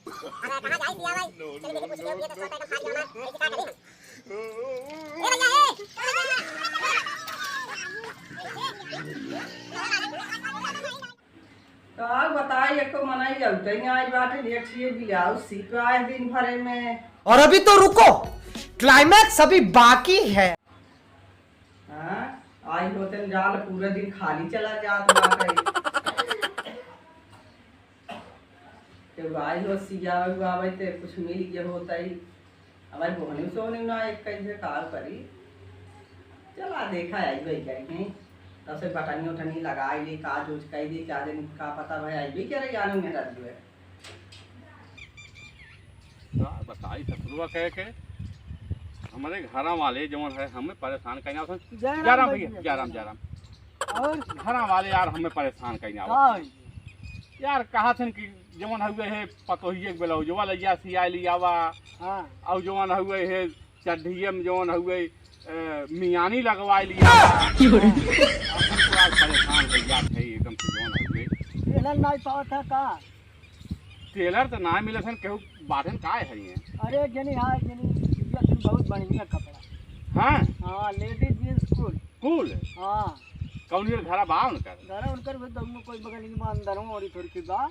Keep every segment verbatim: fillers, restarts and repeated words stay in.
अब कहाँ जाई सिया भाई? चल, देखी पूछ के, ये तो छोटा का फाड़ गया हमार। ऐसे का करी हम? ए भैया, ए! का बताई, एको मनई लौटे नहीं आई बाटे, एक ठे ब्लाउज सी पे आए दिन भरे में। और अभी तो रुको, क्लाइमैक्स अभी बाकी है। हाँ, आई होते न जाल पूरा दिन खाली चला जात बाटे। केहू आई हो सियावे उआवे ते कुछ मिल गया होता ही। हमारे बोहनी सोहनी ना एक कहीं से का करी। चला देखा आई गई कहीं। तब से बटनी उटनी लगाई ली, काज उज कई दी, क्या दिन का पता भाई आई भी क्या रही आने में रात जो है। का बताई ससुरवा कह के, हमरे घरा वाले जवन है हमें परेशान कइना आवत हैं। जय राम जय राम भैया, भैया, जय राम, जय राम। और? घरा वाले यार हमें परेशान कइना का आवत हैं। होई? यार कहा थे कि जवन हउए है पतोहिए के ब्लाउजवा लइया सियाए लियावा। हाँ। और जवन हउए है चड्ढिए में जवन हउए, ए, मियानी लगवाए लिया। की हो रही? अब हम तो आज परेशान हो जात है एकदम से जवन हउए। टेलर नाई पावत है का? टेलर तो ना मिले सन, केहू बाटन काय है ये? अरे जनी, हाँ जनी, ये तुम बहुत बढ़िया कपड़ा। हाँ? हाँ, लेडीज जींस कुल। कुल? हाँ। कौन ये घरा बा उनकर? घरा उनकर भी दौनो कोई बगल में अंदर हो और थोड़ी सी बा।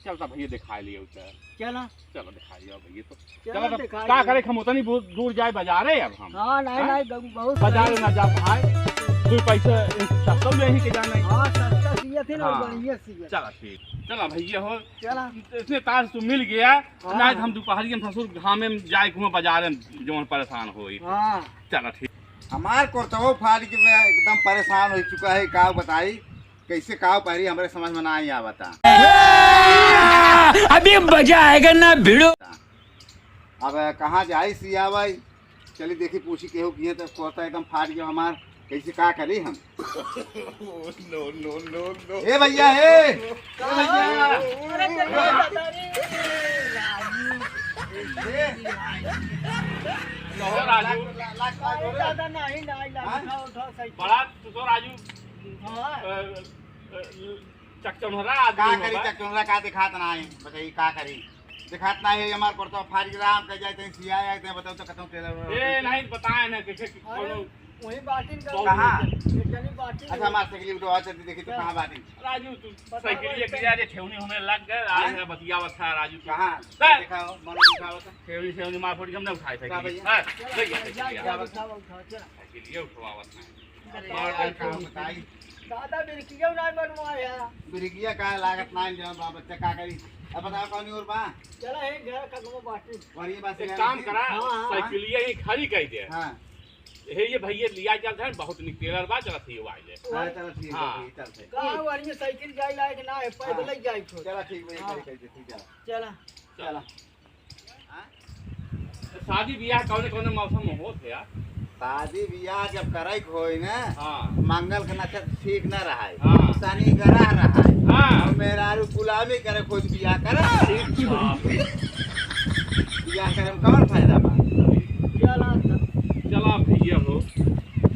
चल तब भैया दिखा लिए उतर। चला। चलो दिखा लिया भैया तो। चलो चलो तब दिखा का लिया। करे, हम उतनी बहुत दूर जाए बाजारे अब हम। हाँ, नहीं, हैं? नहीं, दम बहुत बाजारे सही। ना जा भाई, दो पैसे सस्ता ले ही के जाने। हाँ, सस्ता सिया थे ना, हाँ। बढ़िया सिया। चला ठीक, चला भैया हो। चला। इतने तार से तू मिल गया, हाँ। नहीं तो हम दोपहरिया में ससुर घामे में जाए घूमे बाजारे में जवन परेशान होई। हाँ। चला ठीक। हमार कुर्तवा फाड़ के मैं एकदम परेशान हो चुका है, का बताई, कैसे का पहरी हमरे समझ में ना आई आवता। अभी मजा आएगा ना भिड़ो। अब कहाँ जाई सियावाई? चली देखी पूछी केहू किहे तो कुर्ता एकदम फाड़ गया हमार, कैसे का करी हम? No, no, no, no। ए भैया, ए, ए भैया। अरे, चल, चल, चल, चल। ए। कहो राजू। ला-, ला-, ला-, ला-, अरे दादा, नहीं, नहीं, नहीं, हाँ? उठाओ, उठाओ, सही। बड़ा तू तो राजू, हाँ। अ, अ, चकचोन्हरा आदमी का हो करी, बा। चकचोन्हरा का दिखात ना है, बताइए का करी? दिखात ना है, हमार कुर्ता फाड़ के राम कह जाए, तहीं सिया आए, तहीं बताओ तो कतौ टेलर वाला ए, होते। नहीं बताए ना, कैसे कि अरे, कोनो वही बाटिन का बहुत कहाँ? एक जनी बाटिन अच्छा, है। हमार साइकिल उठवा, चलती देखी तो चल। कहाँ बाटिन? राजू, तू बताओ साइकिल ये एकदम। किया रे, ठेवनी होने लग गए, आज हाँ? मेरा बतियावत था राजू, तू कहाँ? चल। दिखाओ, मनो दिखाओ तो। ठेवनी, ठेवनी मार फोड़ के हम ना उठाए साइकिल। का भैया? हाँ, ले जा, ले जा। क्या बताओ, उठाओ, चल। साइकिल ये उठवावत नहीं। अरे मार यार, दे। का बताई? दादा, बिरकिया ना बनवाया। बिरकिया का लागत ना, जब बा-, बच्चा का करी? अब बताओ, कौन और बा? चला, हे घर का गो बाटी। और ये बात एक यार काम है? करा, हाँ, हाँ, साइकिलिया ही खड़ी कर दे। हाँ। हे, ये भैया लिया चलत है, बहुत निक टेलर बा, चला थी वाई ले। हाँ, चलो ठीक है, हाँ। ठीक, चलते। का, और ये साइकिल जाए लायक ना है, पैदल हाँ। ही जाए छोड़। चला ठीक भाई, हाँ। कर दे, ठीक है। चला। चला। हाँ? शादी बियाह कौने कौने मौसम में होत है यार? शादी बियाह जब करे के होई ना, हाँ। मंगल के नक्षत्र ठीक ना रहे, हाँ। शनि ग्रह रहे, हाँ। और मेहरारू गुलामी करे, खुद बियाह करे। बाप रे। बियाह करे में कौन फायदा बा? चला भैया हो,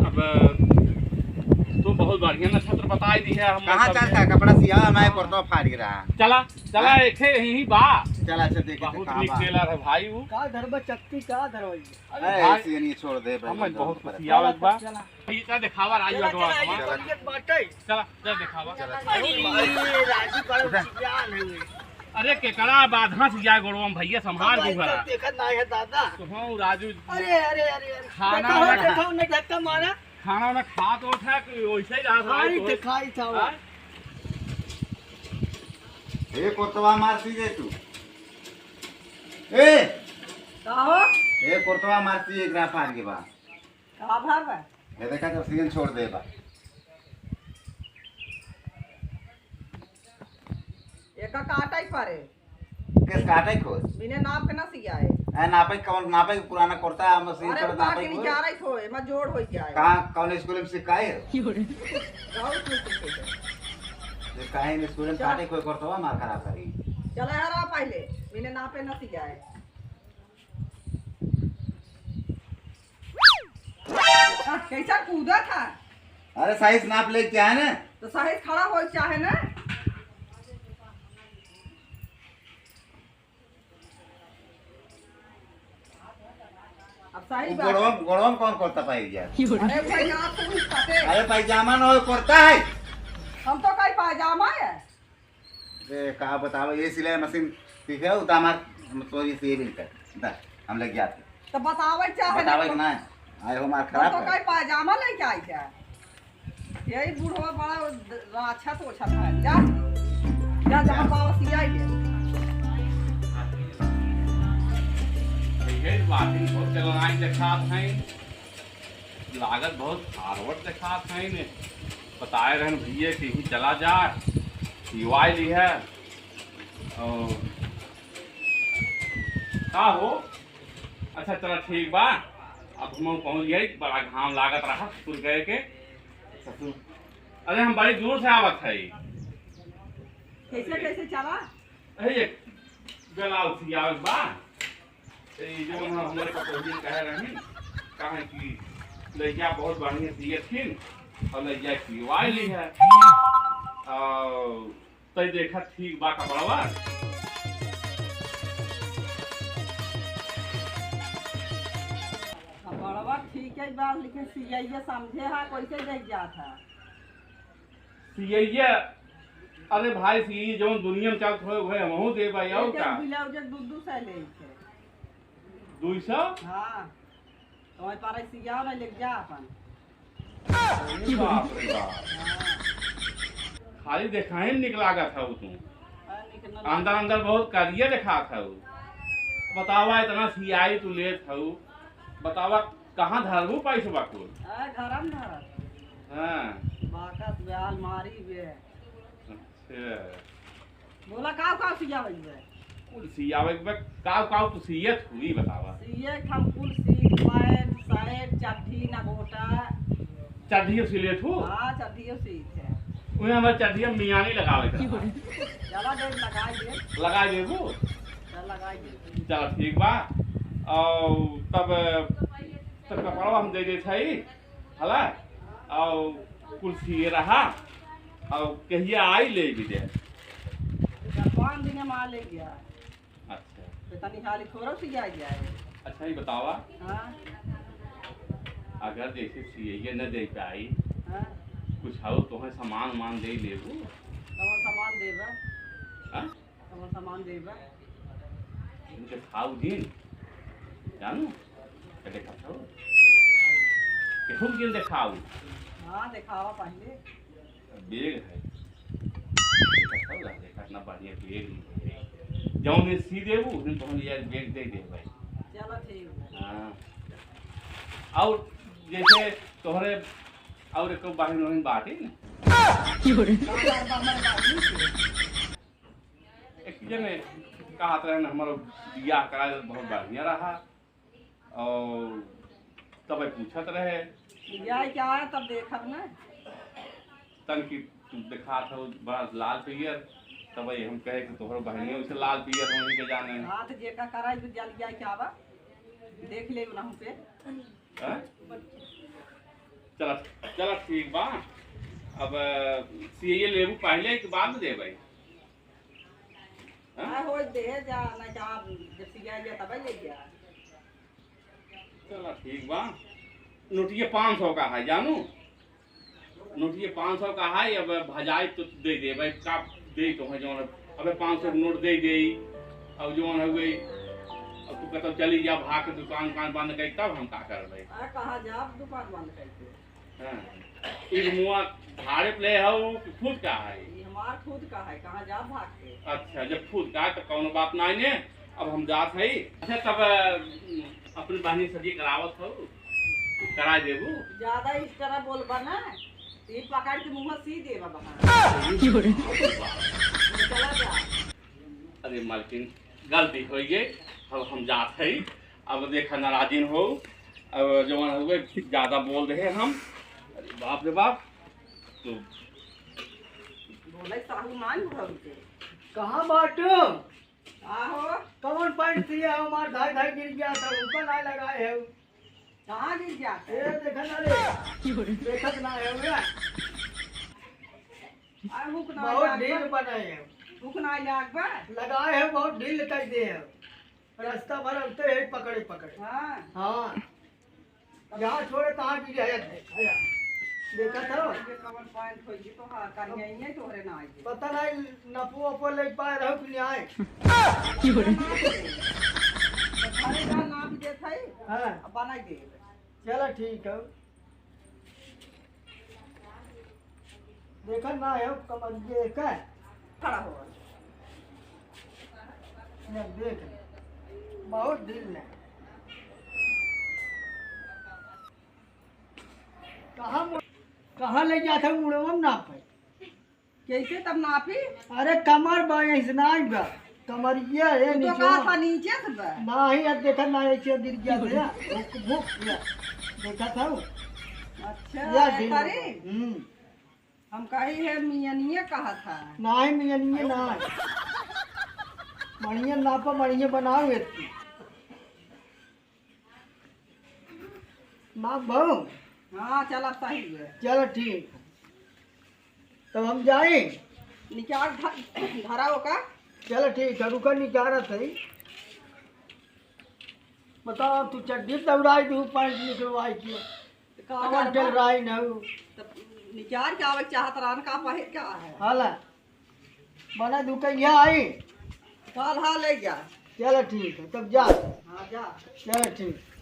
अब तो बहुत बढ़िया नक्षत्र बताई दी है हम। कहाँ चलता है? कपड़ा सियावा, मैं हाँ। कुर्ता फाड़ गिरा। चला। चला, हाँ? एक ठे यहीं बा। चला, अच्छा, देखे तो बहुत कहाँ नीक बा? टेलर है भाई ऊ। का धरबा चक्की, का धरवाई? अरे अरे भाई, ऐसे नहीं छोड़ दे भाई, हमें एकदम बहुत परेशान। खुशी आवत बा। चला। ये का देखावा राजू चला, अगवा चला, हमार? ये बढ़िया बाटे। चला, चल देखावा। चला, चला। अरे, राजू बड़ा उठा। सियान है। अरे, केकरा बाधा से जाए गोड़वा में भैया, संभाल के भरा। देखत ना है दादा। तो हाँ, राजू। अरे, अरे, अरे, अरे। खाना देखा हो, वाना देखा हो, नहीं धक्का मारा। खाना वाना खात होत है कि वैसे ही रहत है, खाई तो थे, खाई था वो। हाँ? ए, कोतवा मारती जे तू। ए! का हो? ए, कोतवा मारती एक रात आन के बाद। का भाव है? ये देखा, जब सीजन छोड़ दे बा। एका काटै परे। केस काटै खोज। बिना नाप के ना सियाए। ए, नापै कौन, नापै पुराना कुर्ता, हम सीन अरे, छोड़ उतार नापै के खोज। निचारै खोए, एमा जोड़ होइ जाए। कहाँ, कौन स्कूल में सिखाए? गाँव स्कूल में सिखाए। ये काहे ने स्कूल में चल। काटै खोए कुर्ता, मार खराब करी। चला यार, आ पहले, बिना नापे ना सियाए। आ, कैसा कूदा था? अरे, साइज नाप ले क्या है ना? तो साइज खड़ा हो चाहे ना? सही बात गोड़वा, है। गोड़वा में कौन कुर्ता पाई गया? अरे भैया, आप तो कुछ पते। अरे, पैजामा ना हो, कुर्ता है। हम तो कहीं पैजामा है। ए, का बतावा, ये सिलाई मशीन ठीक है, उतार मार, हम तो ये सिए मिलता है। दा, हम लग जाते। तो बतावे चाहे बतावे ना। कि ना, आए हो मार हम खराब तो है। कहीं पैजामा लेके आई क्या? यही बुढ़वा बड़ा राछत ओछत है। जा, जा, जहाँ पावा सियाई ले। ये बात ही बहुत चलनाई देखात है, लागत बहुत forward देखात है ने। बताए रहन भैया कि ही चला जा, सिवाई ली है। और का हो? अच्छा, चला ठीक बा, अब हम पहुँच गए, बड़ा घाम लागत रहा ससुर गए के। ससुर, अरे हम बड़ी दूर से आवत है। कैसे, कैसे चला? अरे ये ब्लाउज सियावत बा। ए, ई जो हम, हमरे पतोहिए कहे रही, कहे कि लइका बहुत बढ़िया सियथिन और लइका सिवाई ली है। और तई देखा ठीक बा कपड़वा। कपड़वा ठीक है बा, लेकिन सियाइया समझे हा, कैसे देख जात है? सियइया, अरे भाई, सियइया जौन दुनिया में चलत होए, उहे हमहू देबा, और एक एक का? ब्लाउज एक दू दू सौ ले के। दुई सौ? हाँ। तो वही पर सियाओ ना, लेके जा अपन। अरे बाप रे बाप। हाँ। खाली देखाई में निक लागत हऊ तू। हाँ, निक न अंदर लागत। अंदर बहुत करिया देखात हऊ। बतावा, इतना सियाई तू लेत हऊ। बतावा, कहाँ धरबू पैसवा कुल? आ, घरम धरत। हाँ। बाकस बे, अलमारी बे। अच्छा। बोला, काव काव सियावे बे? कुल सियावे बे, काव काव तू सियत हुई बतावा। सिए हम कुल सी, पैंट, शर्ट, चड्ढी, नगोटा। चड्ढियो सी लेत हूँ? हाँ, चड्ढियो सी है। उन्हें हमारे चड्ढिया मियानी लगावे के रहा। चला दे, लगाई दे। लगाई देबू? चल, लगाई दे। चला, ठीक बा। और तब, तब कपड़वा हम दे देत हई, हला? और कुल सिए रहा, और कहिया आई ले भी दे। चार पाँच दिन में आ ले गया। अच्छा। तो तनी हाली थोड़ा सी जाए जाए। अच्छा, ये बतावा। हाँ। अगर जैसे सिए न दे पाई, हाँ। कुछ और तोहे सामान उमान दे लेबू? कौन सामान देबा? हाँ? कौन सामान देबा? इनके खाऊ दिन, जानू? के देखा था? केहू दिन देखाऊ। हाँ, देखावा पहले। बैग है। देखत हौ ना, देखत ना बढ़िया बैग है। जौन ये सी देबू, उन्हें तोहन ये बैग दे दे भाई। चलो ठीक है। हाँ। और जैसे तोहरे और एक बहिन वहिन बाटी ना? एक जने कहत रहे ना, हमारो बियाह करा दे, बहुत बढ़िया रहा। और तब पूछत रहे। जाए के आए तब देखब ना। तन की तू देखात हो बड़ा लाल पियर, तब हम कहे कि तोहरो बहनियों से लाल पियर होने के जाने। हाँ, तो जेका कराई तो जल जाए के आवा, देख ले ना हम पे। हैं? चला, चला ठीक बा। अब सिए लेबू पहले कि बाद में देबै? हैं? हाँ, हो दे जा, ना जा, जब सिया जा तब ले जा। चला ठीक बा। नोटिया पाँच सौ का है, जानू? नोटिया पाँच सौ का है, अब भजाई तो दे दे भाई, का दे तो है जौन, अबे पाँच सौ नोट दे दे, अब जौन है वही, अब तू कहता चली जा भाग के दुकान, दुकान बंद करी, तब हम का करबै? अरे कहाँ जाब दुकान बंद करके? हाँ। ई मुआ भाड़े पे ले हऊ कि खुद का है? ई हमार खुद का है, कहाँ जाब भाग के? अच्छा, जब खुद का है तो कौनो बात नहीं ने, अब हम जात हई। अच्छा, तब, अ, अपनी बहनी से जी करावत हऊ, करा देबू? ज्यादा इस तरह बोलबा ना, तो ये पकड़ के मुँह सी देबा बाहर। चला जा। अरे मालकिन, गलती हो गई, अब हम जात हई। अब देखा नाराजिन हो, अब जवन हुए ज्यादा बोल रहे हम। अरे बाप रे बाप, तो बोले साहू मान भर के। कहाँ बाटू? आहो। कौन पैंट सिए हो? हमार धाई धाई गिर गया था, ऊपर ना लगाए हो। कहाँ गिर गया था? ए, देखा ना रे। देखत ना है रे। आ, हुक ना बहुत लाग ढील बा। बनाए हो। हुक ना लाग बा। लगाए हो, बहुत ढील कर दिए हो। रास्ता भर उठते है पकड़े पकड़े। हाँ। हाँ। जहाँ छोड़े तहाँ गिर जाए। देखा था? ये कमर पैंट होई तो हाँ, करिया ही है, तोहरे ना आई। पता नहीं, नपो अपो ले पाए रहो कि नहीं आए। तो घरे जा, नाप देत है, हाँ। अब बनाई दे। चला ठीक है। देखा ना है कमरिए का। खड़ा हो। ये देख, बहुत ढील है। कहाँ मु-, कहाँ ले जात है मुड़वा में नापे? कैसे तब नापी? अरे कमर बा, ऐसे नाई बा। कमरिया है तो नीचे कहा में। था नीचे से बा? नाही, अब देखा ना, ऐसे गिर गया था। भुक, भुक, या। देखा था वो? अच्छा, या ऐसा ढील रे? बा। हम्म। हम कही है मियनिया कहा था। नाही, मियनिया ना। बढ़िया नापा, बढ़िया बनाओ इसकी। नाप भाऊ? हाँ, चला सही है। चला ठीक। तब हम जाए? निकाल ध-, धराओ का? चला ठीक है, रुका निकालत है। बताओ, तू चड्डी दौड़ाई दू, पैंट निकलवाई के। तो का कमर करबा? डलराई न हो। तो निचार के आवे चाहत रहन का पहे-, का है? हाला। बना दू कहिया आई? काल हाँ ले जा। चला ठीक है, तब जा। हाँ, जा। चला ठीक।